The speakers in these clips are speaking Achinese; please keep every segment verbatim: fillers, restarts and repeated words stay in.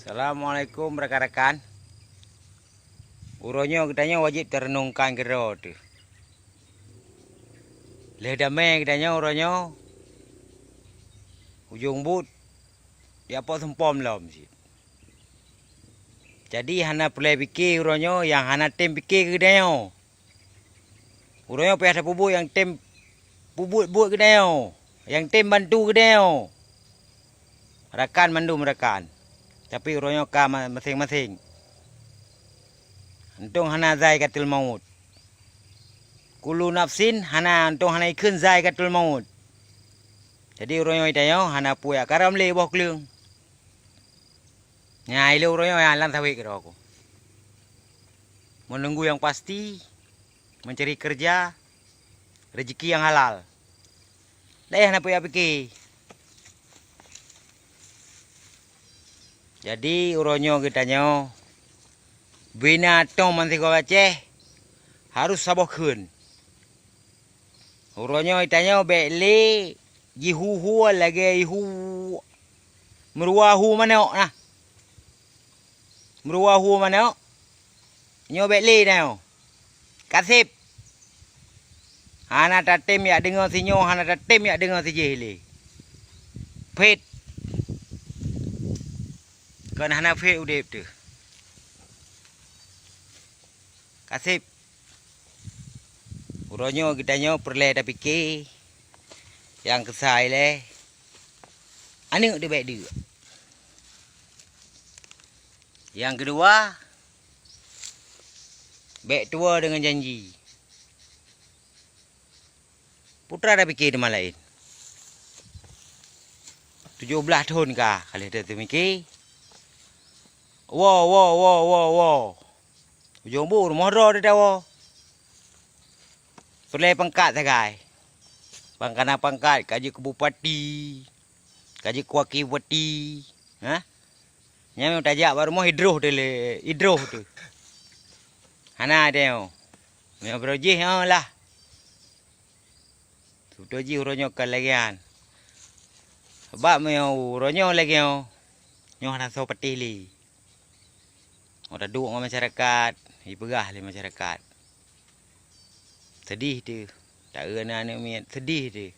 Assalamualaikum rakan-rakan. Uroe nyoe geutanyoe wajéb tareunongkan keudroe teuh. Lheueh damé geutanyoe uroe nyoe, ujong buet jak po seumpom lom cit. Jadi hana peureulée pike uroe nyoe nyang hana tem pike keu geutanyoe. Uroe nyoe payah tapeubuet nyang tem peubuet-buet keu geutanyoe, nyang tem bantu keu geutanyoe. Rakan mandum rakan, tapi uroe nyoe ka ma-, maséng-maséng. Untông hana zaiqatul maut. Kullu nafsin hana, untông hana ikheun zaiqatul maut. Jadi uroe nyoe geutanyoe hana peue jak karam lé boh kleueng. Nyan ilée uroe nyoe nyang lam sawét keudroe ku. Meununggu nyang pasti, mencari kerja, rezeki nyang halal. Laén hana peue jak pike. Jadi uroe nyoe geutanyoe bina tom bansigom Aceh harôh saboh kheun. Uroe nyoe geutanyoe bék lé jihu-hu lagée jihu meurua hu manok na. Meurua hu manok, nyoe bék lé tanyoe. Kaseb. Hana tatem jak deungoe sinyoe, hana tatem jak deungoe sijih lé. Phét. Kon hana phét udeb teuh. Kaseb. Uroe nyoe geutanyoe peureulée tapike nyang keusa ilée, aneuëk teuh bék deuk. Nyang keudua, bék tuwoe deungon janji. Peue teuma tapike teuma laén. Tujoh blaih thon ka, ka lheueh teumike. Woe, woe, woe, woe, woe. Ujong bu rumoh droe teuh tawoe. Peureulée pangkat sagai. Pangkana pangkat ka jeuet keu bupati, ka jeuet keu wakil bupati. Hah? Nyan meunyoe tajak bak rumoh idroh teuh lé, idroh teuh. Hana teuh. Meunyoe beuroe jih, oh lah. Seubeutôi jih uroe nyoe ka lagée nyan. Sabab meunyoe uroe nyoe lagée nyoe, nyoe hana soe patéh lé. Nyoe taduek ngon masyarakat, jipeugah lé masyarakat. Seudeh teuh. Taeu aneuëk-aneuëk miet, seudeh teuh.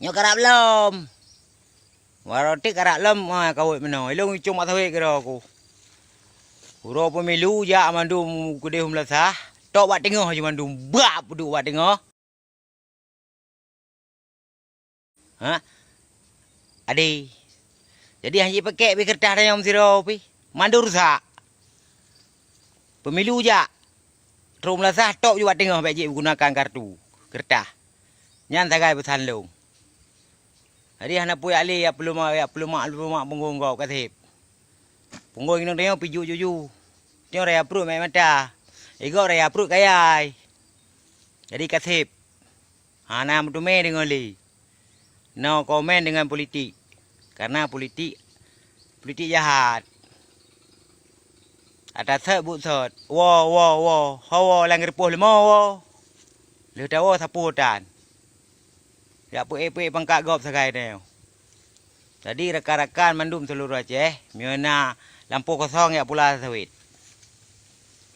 Nyoe karab lom. Waroe teuk karab lom, ah, kawét meunoe. Ilong icong mak sawét keudroe ku. Uroe pemilu jak mandum keudeh u meulasah, tok bak teungoh ju mandum, bak peuduek bak teungoh. Ha? Ade. Jadi hana jipakèk bih keureutah tanyoe meusidroe pih. Mandum rusak. Pemilu jak. Trok meulasah tok ju bak teungoh bèk jigunakan kartu keureutah. Nyan sagai peusan lôn. Jadi hana peue jak lé jak peulumak, jak peulumak, peulumak punggong gob kaseb. Punggong inong tanyoe pih juju-juju. Tanyoe raya pruet mè mata. Igob raya pruet kayai. Jadi kaseb. Hana meuteumé deungon lé. No comment deungon politik. Karena politik, politik jahat. Ata sot buet sot. Woe, woe, woe. Ho woe lam geureupoh leumo woe. Lheueh tawoe sapeue tan. Jak peuék-peuék pangkat gob sagai tanyoe. Jadi rakan-rakan mandum seuluruh Aceh, meunyoe na lampôh kosong jak pula sawét.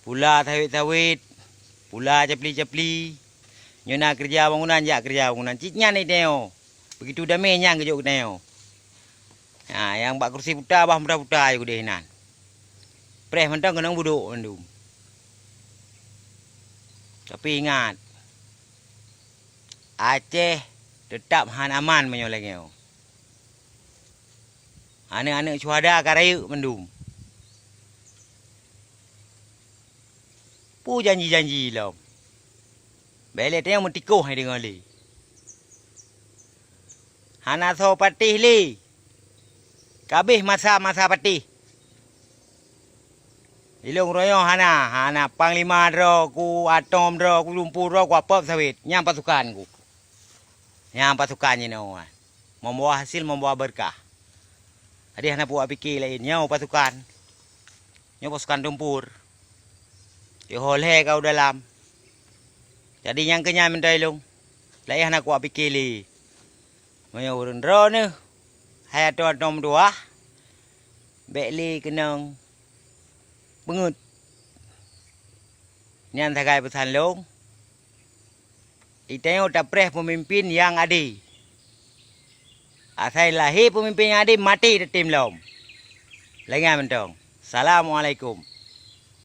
Pula sawét-sawét, pula capli-capli. Nyoe na keureuja bangunan, jak keureuja bangunan. Cit nyan tanyoe. Beugitu damé nyan geujok geutanyoe. Ha, nyang bak kursi puta bah puta-puta ju keudeh inan. Preh mantong keunong budok mandum. Tapi ingat, Aceh teutap han aman meunyoe lagèe nyoe. Aneuk-aneuk syuhada ka rayeuk mandum. Peue janji-janji lom? Bèk lé tanyoe meutikoh hai deungoe lé. Hana soe patéh lé. Ka abéh masa-masa patéh. Ilôn uroe nyoe hana, hana panglima droe ku, atom droe ku, lumpu droe ku, apot sawét. Nyan pasukan ku. Nyan pasukan jinoe. Membawa hasil, membawa berkah. Jadi hana peubuet pike laén. Nyoe pasukan. Nyoe pasukan tumpur. Yoh lhèe ka u dalam. Jadi nyang keu nyan meuntoi lôn. Laén hana kuat pike lé. Meunyoe ureueng droeneuh hai atom-atom meutuwah, bék lé keunong beungeuet. Nyan sagai peusan lôn, tanyoe tapreh peumimpén nyang ade. Asai lahé peumimpén nyang ade, maté tatem lom. Lagée nyan mantong. Assalamualaikum.